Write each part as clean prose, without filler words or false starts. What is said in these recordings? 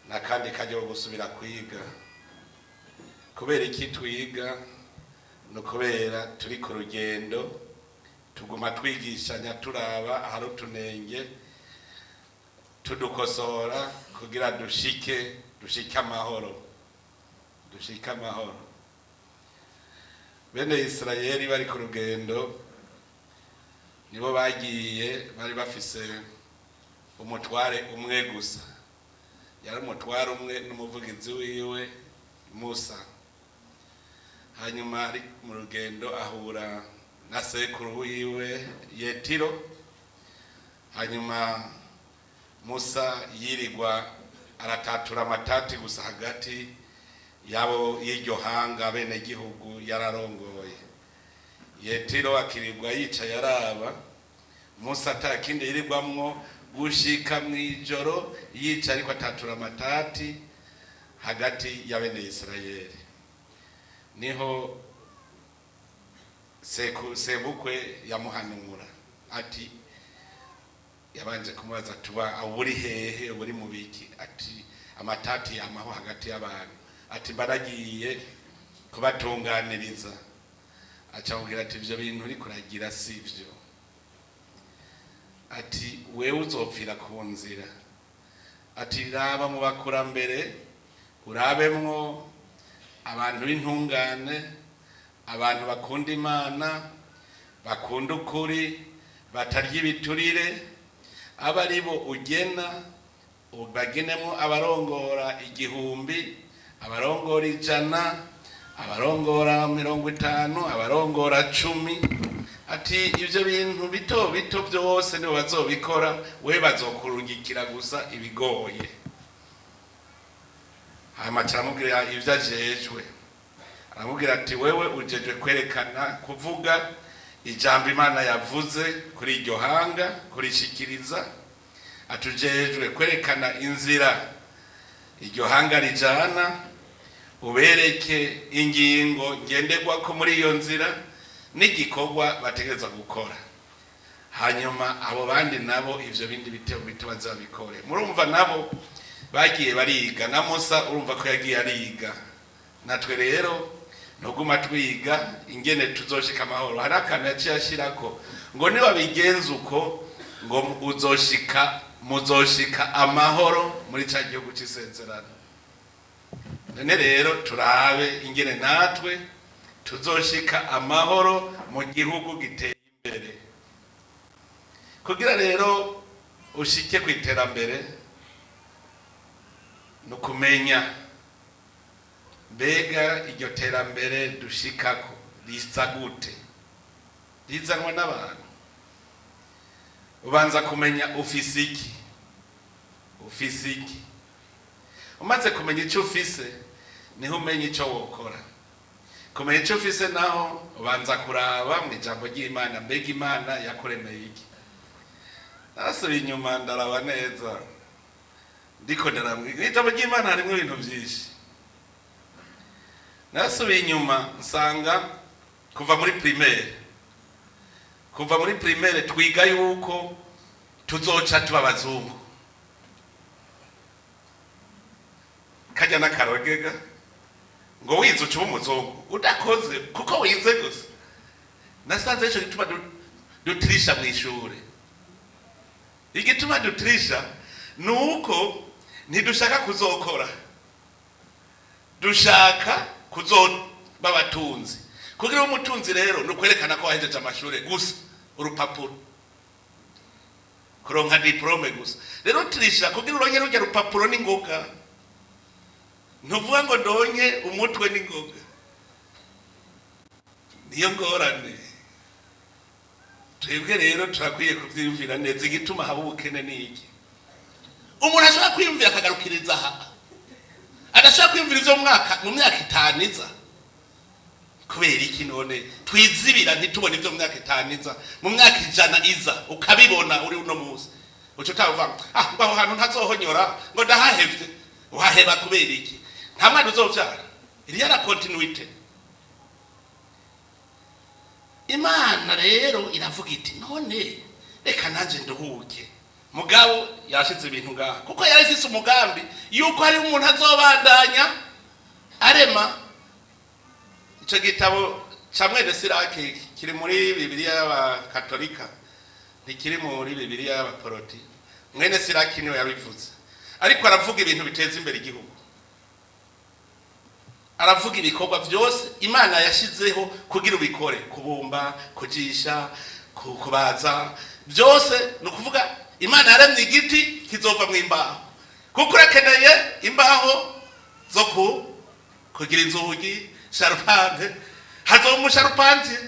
N'akandi karyo ko gusubira kwiga. Kubera iki twiga? Ni ukubera turi ku rugendo, tuguma twigishanya, turaba ahari utunenge, tudukosora kugira dushike amahoro, dushike amahoro. Bene Isirayeli bari ku rugendo, nibo bagiye bari bafise umutware umwe gusa. Yari umutware umwe n'umuvugizi wiwe Musa. Hanyuma ari mu rugendo ahura na sekuru wiwe Yetiro. Hanyuma Musa yirirwa aratatura amatati gusa hagati yabo y'iryo hanga, bene gihugu yararongoye. Yetiro akirirwa yicaye araba Musa, atakindi yirirwamwo gushika mw'ijoro, yicaye ariko atatura amatati hagati ya bene Isirayeli. Niho sebukwe yamuhanura ati, yabanje kumubaza, tuba uri hehe, uri mu biki? Ati amatati yamaho hagati y'abantu. Ati mbaragiye kubatunganiriza. Aca amubwira ati ivyo bintu uri kuragira sivyo. Ati wewe uzopfira ku nzira. Ati raba mu bakurambere, urabemwo abantu b'intungane, abantu bakunda Imana, bakunda ukuri, batarya ibiturire, aba ari bo ugena, bagenemo abarongora 1000, abarongora 100, abarongora 50, abarongora 10. Ati ivyo bintu bito bito byose nibo bazobikora, we bazokurungikira gusa ibigoye. Hanyuma aramubwira ivyo ajejwe. Aramubwira ati wewe ujejwe kwerekana, kuvuga ijambo Imana yavuze kuri iryo hanga, kurishikiriza. Atujejwe kwerekana inzira iryo hanga rijana, ubereke ingingo ngenderwako muri iyo nzira n'igikorwa bategereza gukora. Hanyuma abo bandi nabo ivyo bindi bitebo bito bazabikore. Murumva nabo bagiye bariga, na Musa urumva ko yagiye ariga. Natwe rero ntuguma twiga ingene tuzoshika amahoro. Hari akantu yaciye ashirako ngo nibabigenza uko, ngo uzoshika, muzoshika amahoro muri ca gihugu c'isezerano. None rero turabe ingene natwe tuzoshika amahoro mu gihugu giteye imbere. Kugira rero ushike ku iterambere ni ukumenya mbega iryo terambere dushikako risa gute, rizanwa n'abantu. Ubanza kumenya ufise iki, ufise iki. Umaze kumenya icyo ufise, niho umenya icyo wokora. Kumenya icyo ufise naho ubanza kuraba mu ijambo ry'Imana, mbega Imana yakuremeye iki? Nasubiye inyuma ndaraba neza, ndiko ndaramwiga mu ijambo ry'Imana harimo ibintu byinshi. Nasubiye inyuma nsanga kuva muri primaire twiga yuko tuzoca tuba abazungu. Kajya n'akarogega ngo wize uca uba umuzungu udakoze, kuko wize gusa. Nasanze ico gituma dutirisha mw'ishure. Igituma dutirisha ni uko ntidushaka kuzokora, dushaka kuzoba abatunzi. Kugira ube umutunzi rero ni ukwerekana ko wahejeje amashure gusa, urupapuro, kuronka diplome gusa. Rero utirisha kugira uronke rurya rupapuro n'ingoga. Ntuvuga ngo ndonke umutwe n'ingoga, niyo ngorane. Twebwe rero turakwiye kuvyiyumvira neza. Igituma haba ubukene ni iki? Umuntu ashobora kwiyumvira akagarukiriza aha, adashobora kwiyumvira ivyo mu myaka 5 iza. Kubera iki none twizibira ntitubone ivyo mu myaka 5 iza? Mu myaka 100 iza ukabibona uri uno munsi, uca utavuga ah ngo aho hantu ntazohonyora, ngo ndahahevye. Uhaheba kubera iki? Nta mwana uzovyara. Iriya la continuité. Imana rero iravuga iti none reka nanje nduhuke. Mugabo yashize ibintu ngaha kuko yari ifise umugambi yuko hari umuntu azobandanya arema. Ico gitabo ca mwene Siraki kiri muri Bibiliya y'Abakatolika, ntikiri muri Bibiliya y'Abaporoti. Mwene Siraki niwe yabivuze, ariko aravuga ibintu biteza imbere igihugu, aravuga ibikorwa byose Imana yashizeho kugira ubikore: kubumba, kujisha, kubaza, byose. Ni ukuvuga Imana yaremye igiti kizova mu imbaho, kuko urakeneye imbaho zo kugira inzugi, charpente, hazova umu charpentier.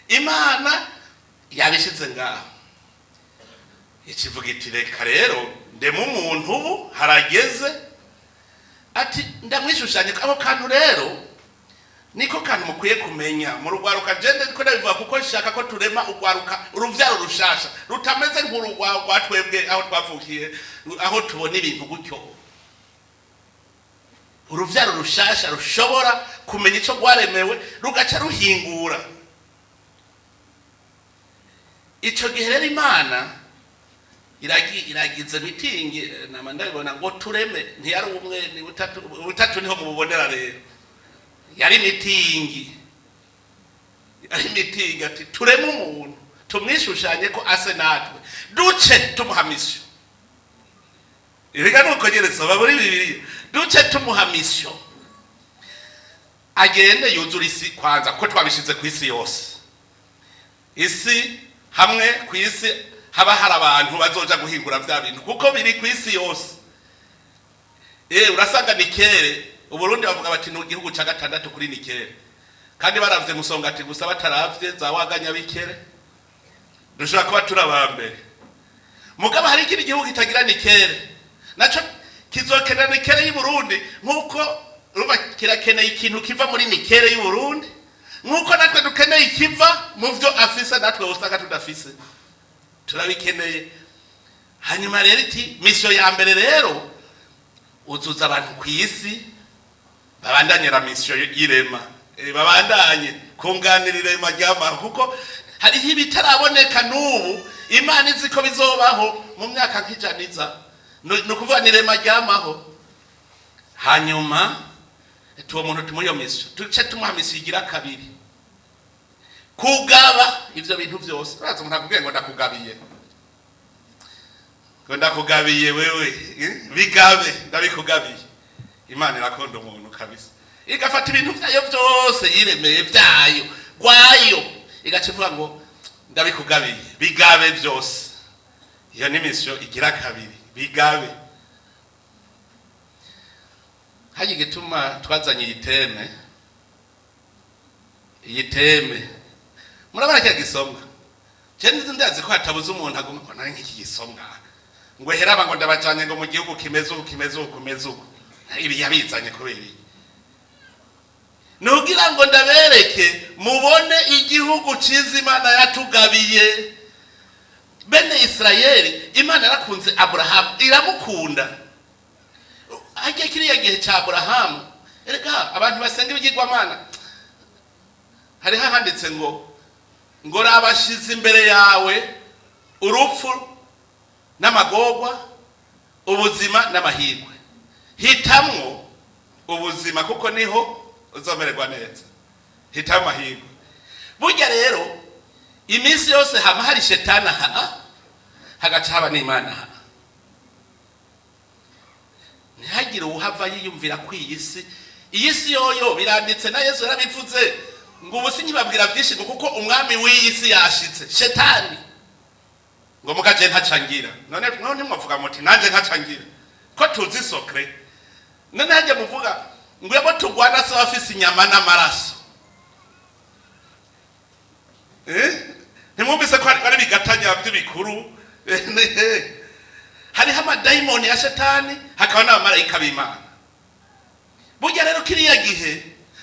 Imana yabishize ngaho, ikivuga iti: "Reka rero ndeme umuntu." Ubu harageze ati: "Ndamwishushanya." Ako kantu rero niko kantu mukwiye kumenya mu rugwaruka. Jende ko ndabivuga kuko nshaka ko turema urwaruka, uruvyaro rushasha rutameze nk'urugwa rwa twebwe aho twavukiye, aho tubona ibintu gutyo. Uruvyaro rushasha rushobora kumenya ico rwaremewe, rugaca ruhingura. Ico gihe rero Imana iragize meeting, nama ndabibona ngo tureme. Ntiyari umwe, ni butatu. Butatu niho mububonera. Rero yari meeting, yari meeting ati: "Tureme umuntu, tumwishushanye ko ase natwe, duce tumuha mission." Erega nuko nyene soma muri Bibiliya: duce tumuha mission, agende yuzure isi kwanza, kuko twabishize ku isi yose. Isi hamwe ku isi haba hari abantu bazoja guhingura vya bintu, kuko biri ku isi yose. Urasanga nickel, Uburundi bavuga bati ni igihugu ca gatandatu kuri nickel, kandi baravye Musongati gusa, bataravye za Waganya bikere, dushobora kuba turi aba mbere. Mugabo hari ikindi gihugu kitagira nickel, naco kizokenera nickel y'u Burundi, nk'uko urumva kirakeneye ikintu kiva muri nickel y'u Burundi, nk'uko natwe dukeneye ikiva mu vyo afise, natwe usanga tudafise, turabikeneye. Hanyuma rero iti: "Mission ya mbere rero, uzuza abantu ku isi, babandanye la mission y'irema, babandanye kunganira irema ry'amaho, kuko hariho ibitaraboneka n'ubu Imana izi ko bizobaho mu myaka nk'ijana iza." Ni ukuvuga ni irema ry'amaho. Hanyuma tuwo muntu tumuha iyo mission, duce tumuha mission igira kabiri: kugaba ivyo bintu vyose. Uraza umuntu akubwiye ngo ndakugabiye, ngo ndakugabiye wewe, bigabe, ndabikugabiye. Imana irakunda umuntu kabisa, igafata ibintu vyayo vyose yiremeye vyayo gwayo, igaca ivuga ngo ndabikugabiye, bigabe vyose. Iyo ni mission igira kabiri, bigabe. Hajya igituma twazanye iyi thème, iyi thème murabona kya gisomwa. Je ndazi ko hatabuze umuntu aguma ngo nari nk'iki gisomwa, ngo heraba, ngo ndabajanye ngo mu gihugu kimeze uku, kimeze uku, kimeze uku. Ibi yabizanye kubera iki? Nugira ngo ndabereke, mubone igihugu ciza Imana yatugabiye bene Isirayeli. Imana yarakunze Aburahamu, iramukunda. Hajya kiriya gihe cya Aburahamu, erega abantu basenga ibigirwamana, hariho ahanditse ngo rabashize imbere yawe urupfu n'amagorwa, ubuzima n'amahirwe, hitamwo ubuzima kuko niho uzomererwa neza, hitamo amahirwe. Burya rero iminsi yose hama hari shetani aha, hagaca haba n'Imana aha. Ntihagire uwuhava yiyumvira ko iyi si, iyi si yoyo biranditse, na Yesu yarabivuze ngo ubu sinkibabwira byinshi, ngo kuko umwami w'iyi si yashitse, shetani, ngo mukaje ntacangira. None mwavuga muti nanje ntacangira, ko tuzi secret. None hajya muvuga ngo yabo tugwana se bafise inyama n'amaraso, eh? Ntimwumvise ko ari bigatanya by'ibikuru? Hariho amadayimoni ya shetani, hakaba n'abamarayika b'Imana. Burya rero kiriya gihe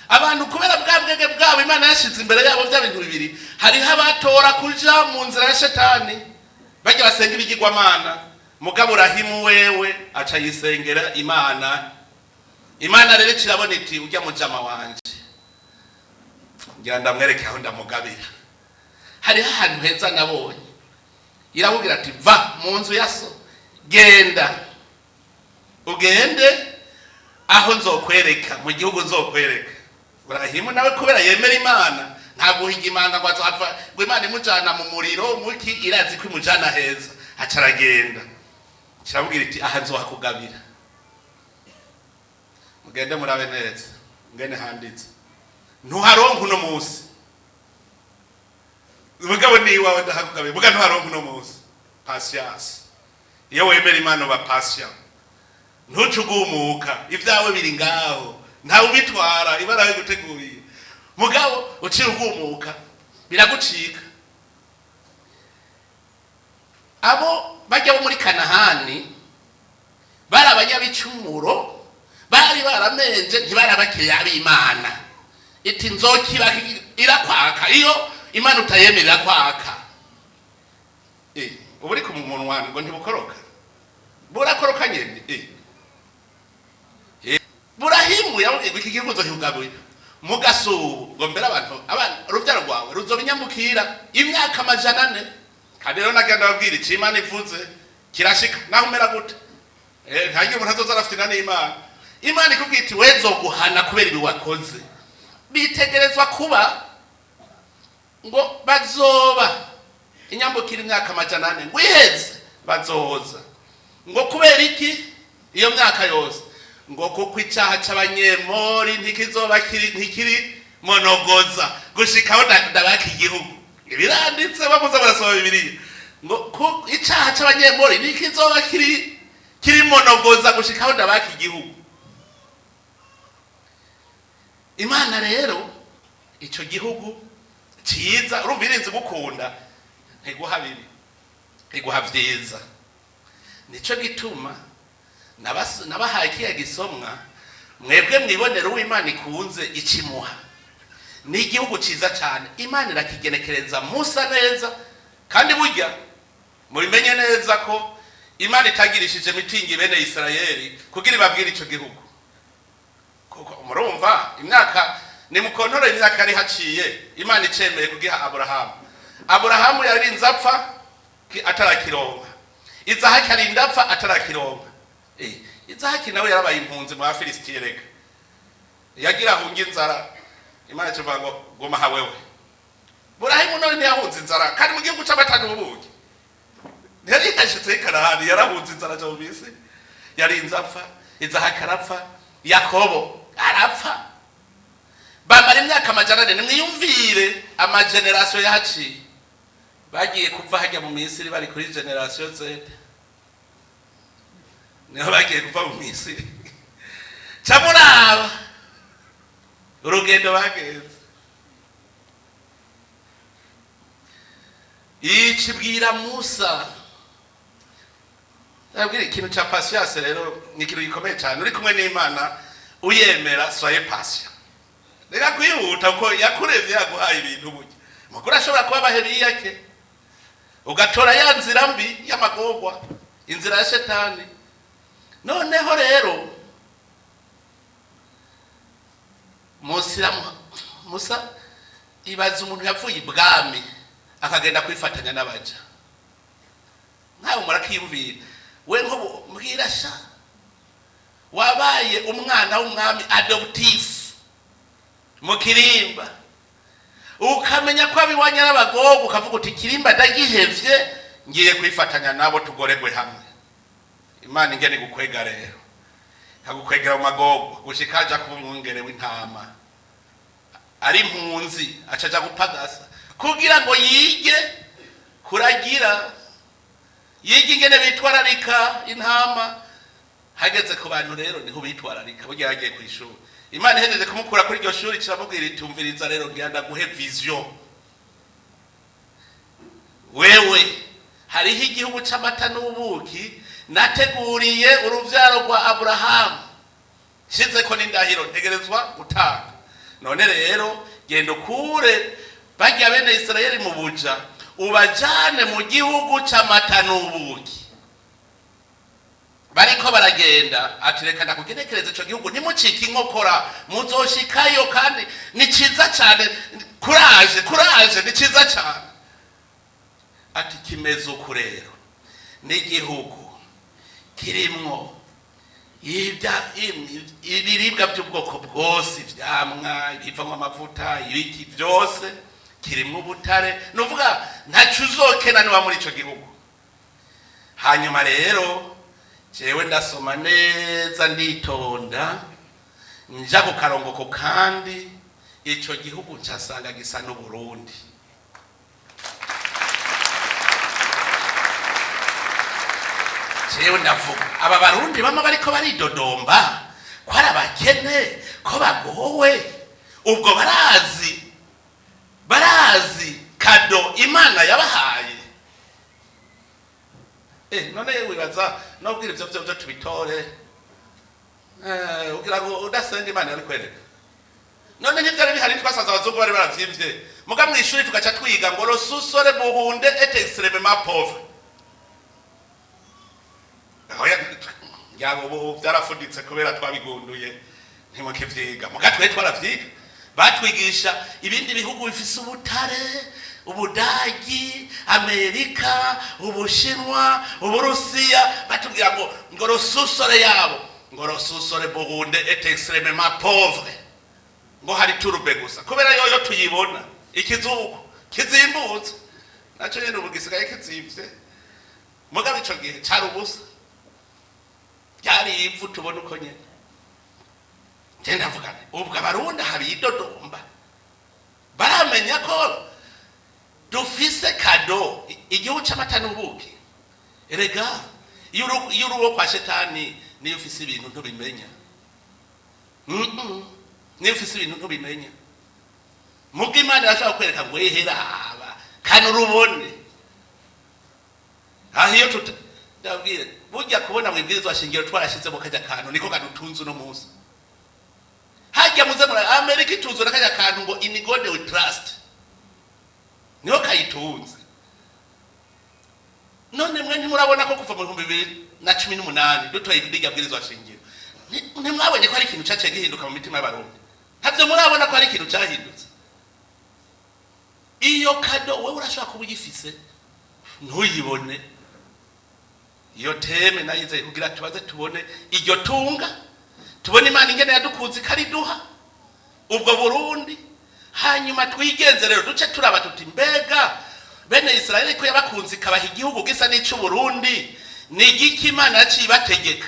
abantu, kubera bwa bwenge bwabo Imana yashize imbere yabo bya bintu bibiri, hariho abatora kuja mu nzira ya shetani, bajya basenga ibigirwamana. Mugabo Rahimu wewe aca yisengera Imana. Imana rero kirabona iti: "Ujya mujama wanje, ngira ndamwereke aho ndamugabira. Hariho ahantu heza nabonye." Iramubwira ati va mu nzu ya so, genda ugende aho nzokwereka, mu gihugu nzokwereka. Burahimu nawe kubera yemera Imana, nta guhiga imanga ngo azohava ngo Imana imujana mu muriro muki, irazi ko imujana heza. Aca aragenda, kiramubwira iti aha nzohakugabira. Mugende murabe neza ngene handitse, ntuharonka uno munsi, mugabo ni iwawe, ndahakugabira, muga ntuharonka uno munsi. Patience, iyo wemera Imana uba patient, ntuce ugumuka, ibyawe biri ngaho, ntawe ubitwara, ibara guteguriye. Mugabo uciye ugumuka biragucika. Abo bajya bo muri Kanahani bari abanyabicumuro, bari baramenje, ntibari abakiriya b'Imana. Iti nzokiba irakwaka. Iyo Imana utayemerera kwaka, ubu uri ku munwa ngo ntibukoroka, burakoroka nyene. Burahimu yababwiye ngo iki gihugu nzokigaburira mugasubu, ngo mbere abantu abana urubyaro rwawe ruzoba inyambukira imyaka 400. Kandi rero nagenda babwira icyo Imana ivuze kirashika, naho umera gute. Ntagiye umuntu azoza arafite n'Imana. Imana ikubwira iti we nzoguhana kubera ibi wakoze, bitegerezwa kuba. Ngo bazoba inyambukira imyaka 400, ngo iheze bazoza. Ngo kubera iki iyo myaka yose? Ngo kuko icyaha c'Abanyemori ntikizoba kiri, ntikiri monogoza gushikaho ndabaka igihugu. Ibiranditse, bamuza barasoma Bibiliya, ngo icyaha c'Abanyemori ntikizoba kiri monogoza gushikaho ndabaka igihugu. Imana rero ico gihugu ciza, urumva irinze gukunda, ntiguha bibi, iguha vyiza. Nico gituma nabahaye kiya gisomwa, mwebwe mwibonera uw'Imana ikunze ikimuha. Ni igihugu ciza cyane, Imana irakigenekereza Musa neza. Kandi burya mubimenye neza ko Imana itagirishije mitingi bene Isirayeli kugira ibabwire ico gihugu, kuko murumva imyaka nimukontore, imyaka yari haciye Imana icemeye kugiha Aburahamu. Aburahamu yarinze apfa atarakironka, Izahaki arinda apfa atarakironka. Izahaki nawe yarabaye impunzi mu Bafilisitiya, reka yagira ahunge inzara, Imana ikivuga ngo guma ha wewe. Burahimu none ntiyahunze inzara kandi mu gihugu c'amata n'ubuki? Ntiyari yashitse i Kanahani, yarahunze inzara aja mu Misiri, yarinze apfa. Izahaki arapfa, Yakobo arapfa, bamara imyaka 400. Nimwiyumvire amagenerasiyo yahaciye. Bagiye kuva hajya mu Misiri bari kuri génération Z, niho bagiye kuva mu Misiri. Ca muraba urugendo bagenze. Icibwira Musa, abwira ikintu ca patience. Rero ni ikintu gikomeye cyane, uri kumwe n'Imana uyemera, soyez patient, reka kwihuta, kuko yakurevye yaguhaye ibintu. Burya mukuru ashobora kuba abahebiyake, ugatora ya nzira mbi y'amagorwa, inzira ya shetani. Noneho rero Musa, ibaza umuntu yavuye ibwami akagenda kwifatanya n'abaja nkawe, murakiyumvira we nko mbwira sha, wabaye umwana w'umwami adoptif mu kirimba, ukamenya ko abiwanya n'abagogo, ukavuga uti kirimba ndagihevye, ngiye kwifatanya nabo tugoregwe hamwe. Imana ingene igukwega rero, ikagukwegera mu magogo gushika aja kuba umwungere w'intama, ari impunzi, acaja gupagasa kugira ngo yige kuragira, yige ingene bitwararika intama. Hageze ku bantu rero niho bitwararika. Burya yagiye ku ishuri, Imana ihejeje kumukura kuri iryo shuri kiramubwira iti umviriza rero, ngira ndaguhe vision. Wewe hariho igihugu c'amata n'ubuki nateguriye uruvyaro rwa Aburahamu, nshizeko n'indahiro ntegerezwa gutanga. None rero genda ukure barya bene Isirayeli mu buja, ubajane mu gihugu c'amata n'ubuki. Bariko baragenda, ati reka ndakugenekereza ico gihugu, ntimucike inkokora, muzoshikayo kandi ni ciza cane. Kuraje, kuraje, ni ciza cane. Ati kimeze uku rero, n'igihugu kirimwo ibiribwa by'ubwoko bwose, ivyamwa, ibivamwo amavuta, ibiki byose, kirimwo ubutare. Nuvuga ntaco uzokena niba muri ico gihugu. Hanyuma rero jewe ndasoma neza, nditonda, nja ku karongoko, kandi ico gihugu ncasanga gisa n'Uburundi. Jewe ndavuga, aba Barundi bama bariko baridodomba ko ari abakene, ko bagowe, ubwo barazi cadeau Imana yabahaye? None wibaza nobwira ivyo vyo tubitore, ugira ngo udasenga Imana yarikwereka? None ntivyari bihari? Twasanze abazungu bari baravyivye, muga mw'ishuri tugaca twiga ngo le sous-sol burundais est extrêmement pauvre. Ngira ubu byarafuditse kubera twabigunduye, ntimukivyiga, muga twe twaravyiga. Batwigisha ibindi bihugu bifise ubutare, Ubudagi, Amerika, Ubushinwa, Uburusiya, batubwira ngo le sous-sol yabo, ngo le sous-sol burundais est extrêmement pauvre, ngo hari tourbe gusa. Kubera yoyo tuyibona ikizuko kizimbutse, naco nyene ubu gisigaye kizimvye, mugabo ico gihe cari ubusa, byari ivu tubona uko nyene. Nje ndavuga nti ubwo Abarundi habidodomba baramenya ko dufise cadeau, igihugu c'amata n'ubuki? Erega iyo uri uwo kwa shetani, niyo ufise ibintu ntubimenya. Niyo ufise ibintu ntubimenya. Muga Imana irashobora kwereka ngo eheraba kandi urubone. Aho iyo tuta ndabwire, burya kubona mu ibwirizwa shingiro twarashyizemo kajya kantu niko kadutunze uno munsi. Hajya muze muri Amerika, itunzwe na kajya kantu ngo "In God we trust", niho kayitunze. None mwe ntimurabona ko kuva mu 2018 dutoye irya bwirizwa shingiro, ntimwabonye ko hari ikintu caciye gihinduka mu mitima y'Abarundi? Ntabyo murabona ko hari ikintu cyahindutse? Iyo cadeau wewe urashobora kuba uyifise ntuyibone. Iyo thème nayizeye kugira tubaze tubone iryo tunga, tubone Imana ingene yadukunze ikariduha ubwo Burundi. Hanyuma twigenze rero, duce turaba tuti mbega bene Israeli ko yabakunze ikabaha igihugu gisa n'ic'Uburundi, ni igiki Imana yaciye ibategeka?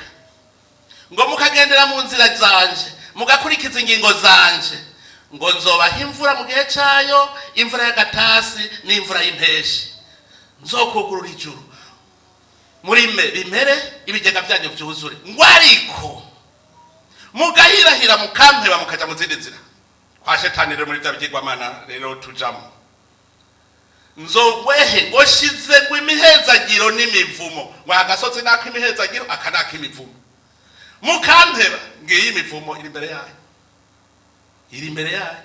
Ngo mukagendera mu nzira zanje, mugakurikiza ingingo zanje, ngo nzobaha imvura mu gihe cayo, imvura y'agatasi n'imvura y'impeshi, nzokugurura ijuru murime bimere, ibigega byanyu vyuzure. Ngo ariko mugahirahira mukampeba, mukaja mu zindi nzira kwa shetani, rero muri vya bigirwamana rero tujamo, nzogwehe ngo shize ngo imihezagiro n'imivumo, ngo agasozi nako imihezagiro, aka nako imivumo. Mukampeba, ngiyi imivumo iri imbere yayo, iri imbere yayo.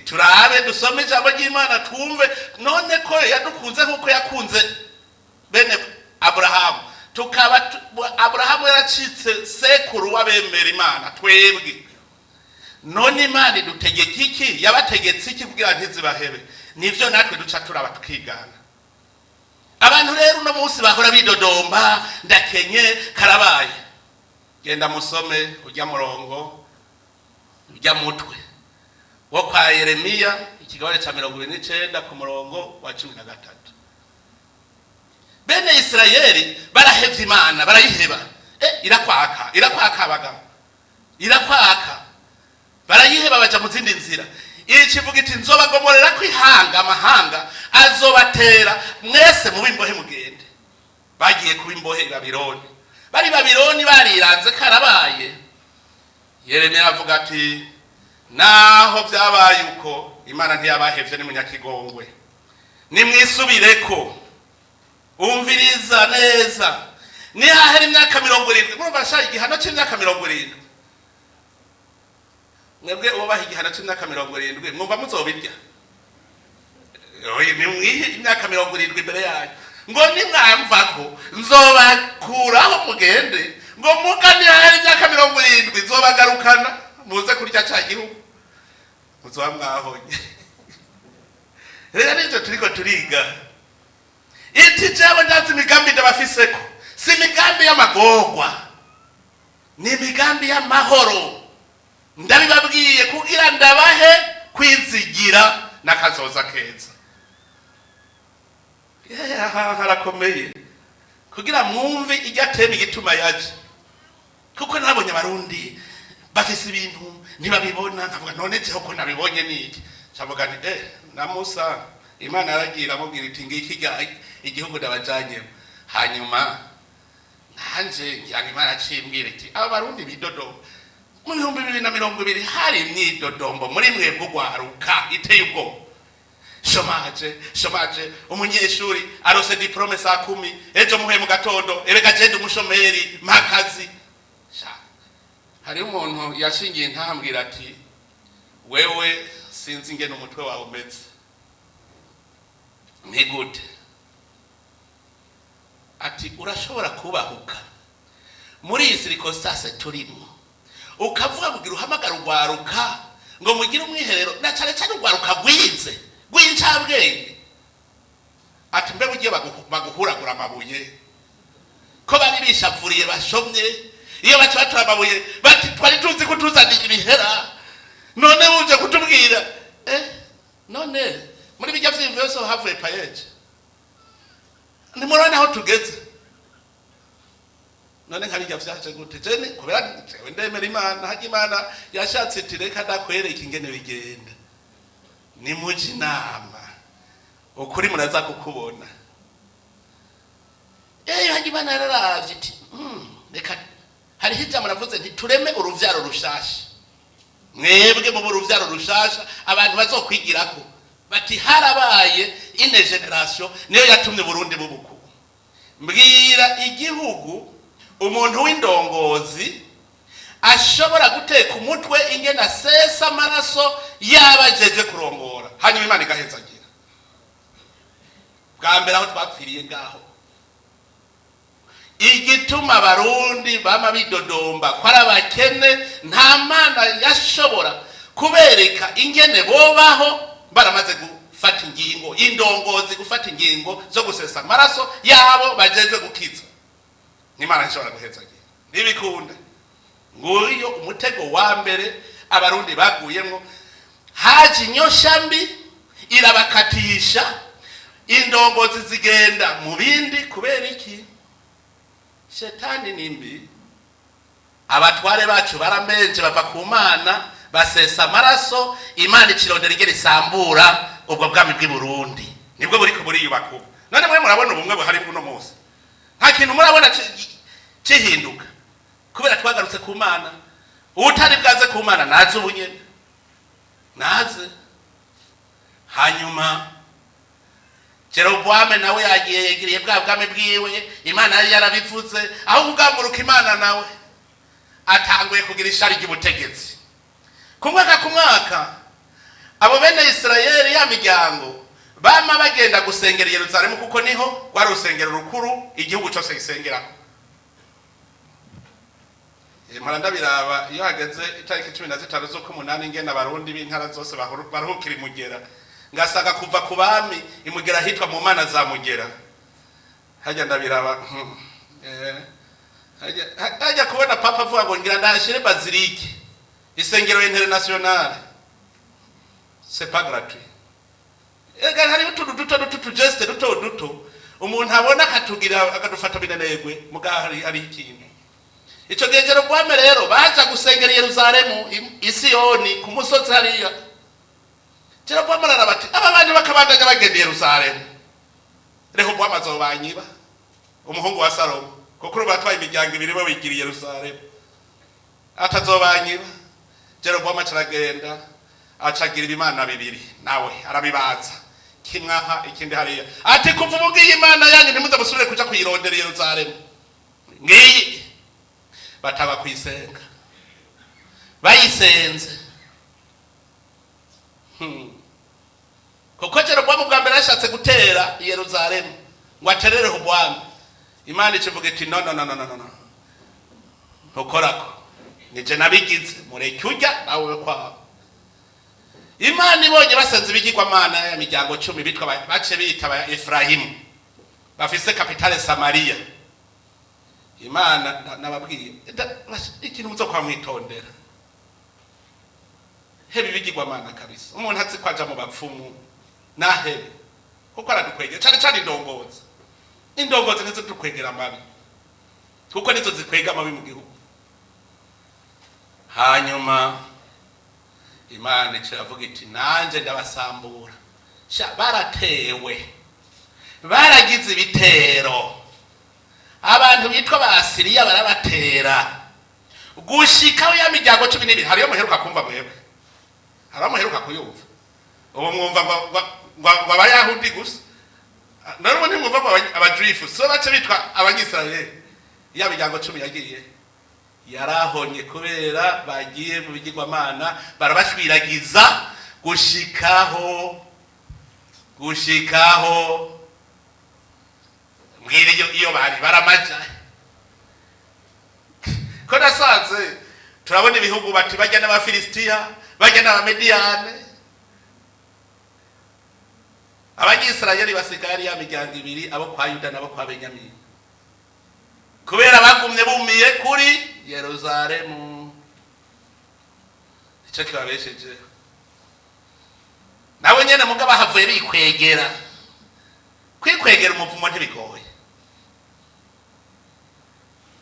Turabe dusome ijambo ry'Imana, twumve none ko yadukunze nk'uko yakunze bene Aburahamu, tukaba Aburahamu yaracitse sekuru w'abemera Imana twebwe. None Imana idutegeka iki? Yabategetse iki kugira ntizibahebe? Nivyo natwe duca turaba tukigana. Abantu rero uno munsi bahora bidodomba ndakenye, karabaye. Genda musome ujya murongo, ujya mutwe wo kwa Yeremiya, ikigabane ca 29 ku murongo wa 13. Bene Isirayeli barahevye Imana, barayiheba. Irakwaka, irakwaka abagabo, irakwaka. Barayiheba, baja mu zindi nzira. Ikivuga iti nzobagomorera ko ihanga, amahanga azobatera mwese mube imbohe, mugende. Bagiye kuba imbohe i Babiloni. Bari Babiloni bariranze, karabaye. Yeremiya avuga ati naho vyabaye uko, Imana ntiyabahevye, ni munyakigongwe, nimwisubireko. Umviriza neza, nihahera imyaka 70, murumva sha, igihano c'imyaka 70. Mwebwe uwo baha igihano c'imyaka 70, mwumva muzobirya? Oya, nimwihe imyaka 70 imbere yanyu, ngo nimwamvako nzobakuraho mugende, ngo muga nihahera imyaka 70 nzobagarukana muze kurya ca gihugu muzoba mwahonye. Rero nivyo turiko turiga. Iti jewe ndazi imigambi ndabafiseko, si imigambi y'amagorwa, ni imigambi y'amahoro. Ndabibabwiye kugira ndabahe kwizigira n'akazoza keza. Aha harakomeye kugira mwumve iryo atema igituma yaje, kuko nabonye Abarundi bafise ibintu ntibabibona, nkavuga none jeho ko nabibonye niki? Cavuga nti na Musa Imana yaragiye iramubwira iti ngiki igihugu ndabajanyemo. Hanyuma nanje ngira ngo Imana acimbwira iti aba Barundi bidodomba mu 2020, hari imyidodombo muri mwebwe ugwaruka iteye ubwoba. Chômage, chômage, umunyeshuri arose diplôme saa 10 ejo muhuye mu gatondo: "Erega jende umushomeri, mpakazi." Hariho umuntu yashingiye ntambwira ati: "Wewe sinzi ingene umutwe wawe umeze." Ni gute? Ati: "Urashobora kubahuka muri iyi circonstance turimo, ukavuga kugira uhamagara urwaruka ngo mugire umwiherero, na cane cane urwaruka rwize rw'incabwenge." Ati: "Mbe ugiye baguhuragura amabuye, ko bari bishavuriye bashomye, iyo baca batora amabuye bati: 'Twari tuzi ko tuzaniye ibihera, none uje kutubwira.'" None muri bijya vyimvo yose havuye PAEEJ. Ntimurabona aho tugeze? None nka bijya vyaje gute? Jene kubera jewe ndemera Imana, harya Imana yashatse iti: "Reka ndakwereka ingene bigenda, nimuje inama, ukuri muraza kukubona." Harya Imana yararavye iti: "Reka hariho ijambo navuze nti tureme uruvyaro rushasha, mwebwe mu uruvyaro rushasha abantu bazokwigirako bati harabaye une génération niyo yatumye Burundi bubuku." Mbwira igihugu umuntu w'indongozi ashobora guteka umutwe ingene asesa amaraso yabajeje kurongora, hanyuma Imana igahezagira. Bwa mbere aho twapfiriye ngaho, igituma Abarundi bama bidodomba ko ari abakene, nta Mana yashobora kubereka ingene bobaho baramaze gufata ingingo, indongozi gufata ingingo zo gusesa amaraso yabo bajejwe gukiza. N'Imana ishobora guhezagira ntibikunda. Nguyo umutego wa mbere Abarundi baguyemwo. Haje inyosha mbi irabakatisha, indongozi zigenda mu bindi. Kubera iki? Shetani ni mbi. Abatware bacu baramenje, bava ku Mana, basesa amaraso. Imana icirondera ingene isambura ubwo bwami bw'i Burundi, nibwo buriko buriyubaka ubu. None mwe murabona ubumwe buhari buno munsi? Nta kintu murabona cihinduka, kubera twagarutse ku Mana. Utari bwaze ku Mana naze ubu nyene, naze. Hanyuma Jeroboame nawe yagiye yegiriye bwa bwami bwiwe. Imana yari yarabivuze, aho kugamburuka Imana nawe atanguye kugira ishari ry'ubutegetsi. Ku mwaka ku mwaka abo bene Isirayeli, ya miryango, bama bagenda gusengera i Yerusalemu, kuko niho rwari urusengero rukuru igihugu cyose gisengerako. Mpora ndabiraba iyo hageze itariki 15 z'ukumunani, ingene Abarundi b'intara zose baruhukira imugera, ngasanga kuva ku bami imugera hitwa mu mana za Mugera. Hajya ndabiraba, hajya kubona Papa avuga ngo ngira ndahashyire basilique, isengero internationale, c'est pas gratuit. Ega hariho utuntu duto duto, utu gestes duto duto umuntu abona akatugira akadufata binanegwe, muga hari ikintu. Ico gihe Jerobowamu rero baja gusengera i Yerusalemu, i Siyoni ku musozi hariya. Jerobowamu araraba ati: "Aba bantu bakabandanya bagenda i Yerusalemu, Rehobowamu azobanyiba, umuhungu wa Salomo, kuko urumva batwaye imiryango ibiri bo bigira i Yerusalemu, atazobanyiba." Jerobowamu acaragenda acagira ibimana bibiri, nawe arabibaza, kimwe aha ikindi hariya. Ati: "Kuva ubu ngiyi Imana yanyu, ntimuze musubire kuja kuyirondera i Yerusalemu, ngiyi." Bataba kuyisenga, bayisenze. Kuko Jerobowamu bwa mbere yashatse gutera i Yerusalemu ngo atere Rehobowamu, Imana ikivuga iti: "No, no, no, no, no, no, ntukorako, nije nabigize, mureke ujya nawe kwawe." Imana ibonye basenze ibigirwamana ya miryango 10 bitwa bace bita aba Efrahimu bafise capitale Samaria. Imana nababwiye ikintu muzokwa mwitondera, hebe ibigirwamana kabisa. Umuntu azi ko aja mu bapfumu nahebe, kuko aradukwegera cane cane indongozi. Indongozi nizo dukwegera amabi, kuko nizo zikwega amabi mu gihugu. Hanyuma Imana iravuga iti nanje ndabasambura. Sha baratewe, baragize ibitero, abantu bitwa ba Asiriya barabatera gushika ya miryango 12. Hariyo muheruka kumva mwebwe, hariyo muheruka kuyumva. Ubu mwumva ngo Abayahudi gusa, none ubu ntimwumva ngo Abajuifu so bace bitwa Abanyisirayeli. Ya miryango 10 yagiye yarahonye kubera bagiye mu bigirwamana, barabashwiragiza gushikaho mbwira iyo bari baramaja. Ko nasanze turabona ibihugu bati bajya n'Abafilisitiya, bajya n'Abamediyane, Abanyisirayeli basigaye ari ya miryango ibiri, abo kwa Yuda n'abo kwa Benyamini, kubera bagumye bumiye kuri Yeruzalemu. Icyo kibabesheje nabo nyene, muga bahavuye bikwegera. Kwikwegera umuvumo ntibigoye.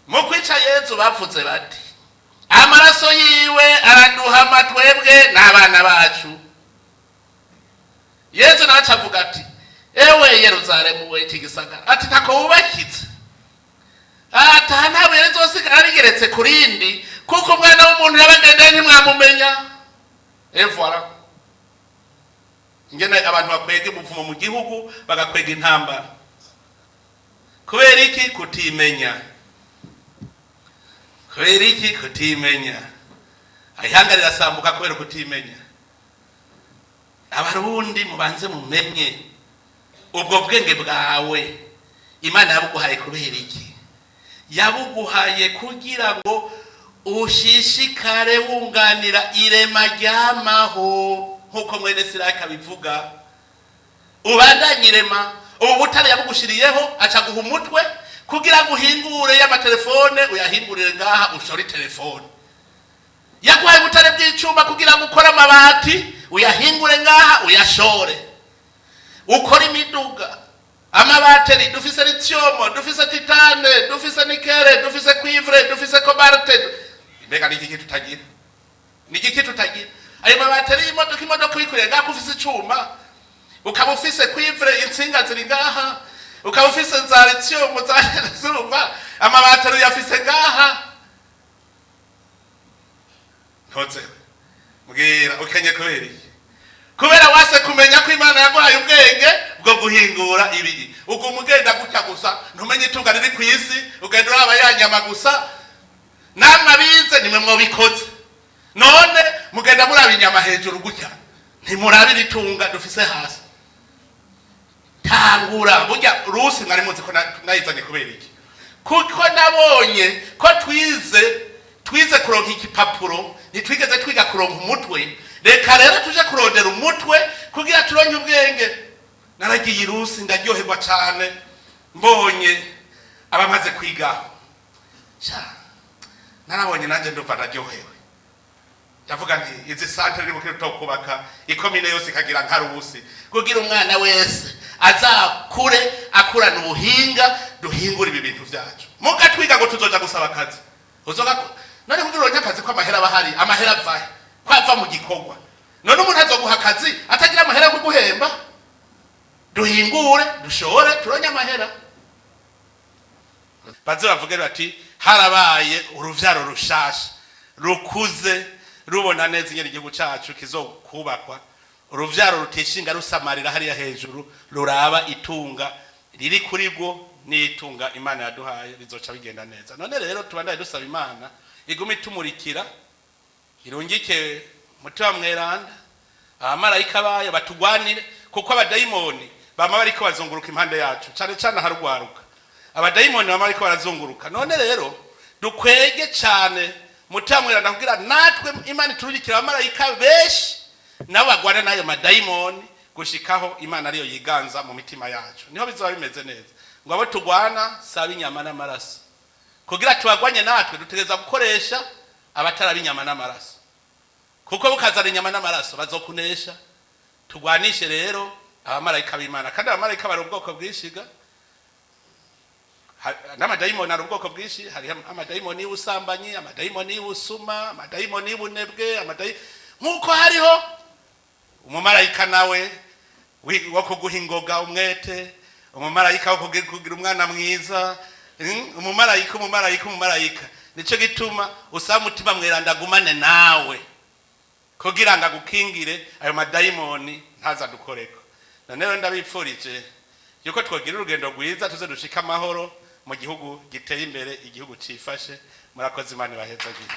Mu kwica Yezu bavuze bati amaraso yiwe araduhama twebwe n'abana bacu. Yezu nawe acavuga ati ewe Yeruzalemu we iki gisagara, ati ntako wubakitse, ata nta buye rizosigara rigeretse ku rindi, kuko umwana w'umuntu yabagendeye ntimwamumenya. Et voilà ingene abantu bakwega umuvumo mu gihugu, bagakwega intambara. Kubera iki? Kutimenya. Kubera iki? Kutimenya. Ihanga rirasambuka kubera kutimenya. Abarundi mubanze mumenye ubwo bwenge bwawe Imana yabuguhaye kubera iki. Yabuguhaye kugira ngo ushishikare wunganira irema ryamaho, nk'uko mwene Siraki abivuga, ubandanye irema. Ubu butare yabugushiriyeho, aca guha umutwe kugira ngo uhingure y'amatelefone, uyahingurire ngaha ushore telefone. Yaguhaye ubutare bw'icuma kugira ngo ukore amabati, uyahingure ngaha uyashore, ukore imiduga, amabateri. Dufise lithium, dufise titane, dufise nickel, dufise cuivre, dufise cobalt. Mbega ni tutagira? Ni igiki tutagira? Ayo mabateri y'imodoka, imodoka uyikoreye ngaha, ufise icuma, ukaba ufise cuivre, intsinga ziri ngaha, ukaba ufise za lithium, za zurumva, amabateri uyafise ngaha. Ntozewe mbwira ukenye kubera iki? Kubera wase kumenya ko Imana yaguhaye ubwenge bwo guhingura ibigi. Uguma ugenda gutya gusa, ntumenye itunga riri ku isi, ugenda uraba ya nyama gusa. Namwe abize nimwe mwobikoze. None mugenda muraba inyama hejuru gutya, ntimurabira itunga dufise hasi. Tangura burya rusi mwari muzi ko nayizanye kubera iki? Kuko nabonye ko twize kuronka igipapuro, ntitwigeze twiga kuronka umutwe. Reka rero tuje kurondera umutwe kugira turonke ubwenge. Naragiye irusi ndaryoherwa cane mbonye abamaze kwigaho. Sha, narabonye nanjye ndumva ndaryohewe, ndavuga nti izi santere iri bukire kubaka ikomine yose ikagira nka rusi, kugira umwana wese azakure akurana ubuhinga, duhingura ibi bintu vyacu. Muga twiga ngo tuzoja gusaba akazi. Uzoga none kugira uronke akazi ko amahera aba ahari? Amahera avahe ko ava mu gikorwa? None umuntu azoguha akazi atagira amahera yo kuguhemba? Duhingure, dushore, turonke amahera. Baze bavuge bati harabaye uruvyaro rushasha rukuze, rubona neza ingene igihugu cacu kizokubakwa, uruvyaro rutishinga rusamarira hariya hejuru, ruraba itunga riri kuri rwo n'itunga Imana yaduhaye, bizoca bigenda neza. None rero tubandanye dusaba Imana igume itumurikira, irungike Mutima Mweranda, abamarayika bayo batugwanire, kuko abadayimoni bama bariko bazunguruka impande yacu, cane cane aharugwaruka. Abadayimoni bama bariko barazunguruka. None rero dukwege cane Mutima Mweranda kugira natwe Imana iturungikira abamarayika benshi. Nabo bagwana n'ayo madayimoni gushikaho Imana ariyo yiganza mu mitima yacu, niho bizoba bimeze neza. Ngo abo tugwana si ab'inyama n'amaraso. Kugira tubagwanye, natwe dutegereza gukoresha abatari ab'inyama n'amaraso, kuko bukazana inyama n'amaraso bazokunesha. Tugwanishe rero abamarayika b'Imana. Kandi abamarayika bari ubwoko bwinshi ga. N'amadayimoni ari ubwoko bwinshi. Hari amadayimoni y'ubusambanyi, amadayimoni y'ubusuma, amadayimoni y'ubunebwe, nk'uko hariho umumarayika nawe wo kuguha ingoga, umwete, umumarayika wo kugira umwana mwiza, umumarayika, umumarayika, umumarayika. Nico gituma usaba Umutima Mweranda agumane nawe kugira ngo agukingire ayo madayimoni ntazadukoreko. None rero ndabipfurije yuko twogira urugendo rwiza, tuze dushike amahoro mu gihugu giteye imbere, igihugu cifashe. Murakoze, Imana ibahezagire.